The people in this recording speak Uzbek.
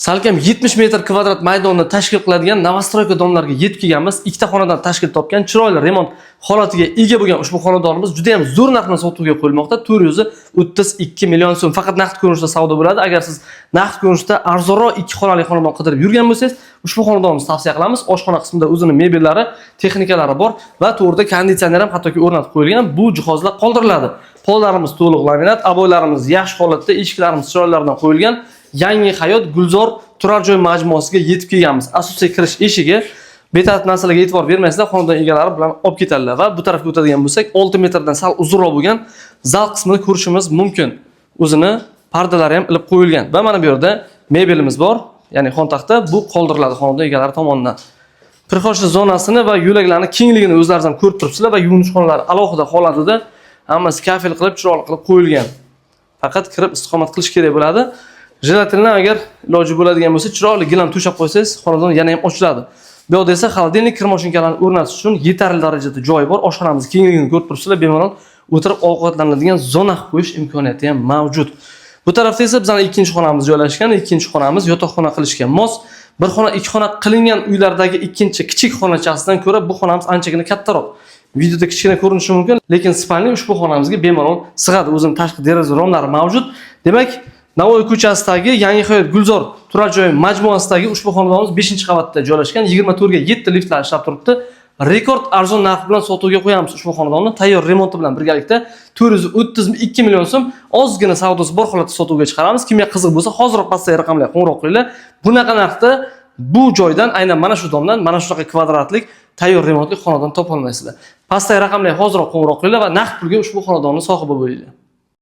Salkam 70 metr kvadrat maydonni tashkil qiladigan новостройка дом larga yetib kelganmiz. Ikkita xonadan tashkil topgan, chiroyli remont holatiga ega bo'lgan ushbu xonadonimiz juda ham zo'r narx bilan sotuvga qo'yilmoqda. 432 million so'm faqat naqd ko'rinishda savdo bo'ladi. Agar siz naqd ko'rinishda arzonroq ikki xonali xonadon qidirib yurgan bo'lsangiz, ushbu xonadonni tavsiya qilamiz. Oshxona qismida o'zini mebellari, texnikalari bor va to'g'rida konditsioner ham hattoki o'rnatib qo'yilgan. Bu jihozlar qoldiriladi. Pollarimiz to'liq laminat, oboylarimiz yaxshi holatda, eshiklarimiz chiroylilardan qo'yilgan. Yangi Hayot Gulzor turar joy majmuasiga yetib kelganmiz. Asosiy kirish eshigi, betartib narsalarga e'tibor bermaysizlar, xonadon egalari bilan olib ketadilar va bu tarafga o'tadigan bo'lsak, 6 metrdan sal uzunroq bo'lgan zal qismini ko'rishimiz mumkin. O'zini pardalari ham ilib qo'yilgan va mana bu yerda mebelimiz bor, ya'ni xontaxta, bu qoldiriladi xonadon egalari tomonidan. Прихожий zonasini va yo'laklarni kengligini o'zlaringiz ham ko'rib turibsizlar va yuvinish xonalari alohida holatida, hammasi kafel qilib, chiroyli qilib qo'yilgan. Faqat kirib istiqomat qilish kerak bo'ladi. Желательно, agar iloji bo'ladigan bo'lsa, chiroyli gilam to'shab qo'ysangiz, xonadon yana ham ochiladi. Bu yoqda esa холодильник, kir mashinkalarni o'rnatish uchun yetarli darajada joy bor. Oshxonamiz kengligini ko'rib turibsizlar, bemalol o'tirib ovqatlanadigan zona qilib qo'yish imkoniyati ham mavjud. Bu tarafda esa bizning ikkinchi xonamiz joylashgan. Ikkinchi xonamiz yotoqxona qilishga mos. Bir xona, ikki xona qilingan uylardagi ikkinchi kichik xonachasidan ko'ra bu xonamiz anchagina kattaroq. Videoda kichkina ko'rinishi mumkin, lekin спальный ushbu xonamizga bemalol sig'adi. O'zining tashqi deraza romlari mavjud. Demak, Navoiy ko'chasidagi Yangi Hayot Gulzor turar joy majmuasidagi ushbu xonadonimiz 5-qavatda joylashgan. 24 ga 7 liftlar ishlab turibdi. Rekord arzon narx bilan sotuvga qo'yamiz ushbu xonadonni, tayyor remonti bilan birgalikda 432 million so'm, ozgina savdosi bor holatda sotuvga chiqaramiz. Kimga qiziq bo'lsa, hoziroq pastdagi raqamlarga qo'ng'iroq qilinglar. Bunaqa narxda bu joydan, aynan mana shu дом dan mana shunaqa kvadratlik tayyor remontli xonadon topa olmaysizlar. Pastdagi raqamlarga hoziroq qo'ng'iroq qilinglar va naqd pulga ushbu xonadonni sohibi bo'linglar.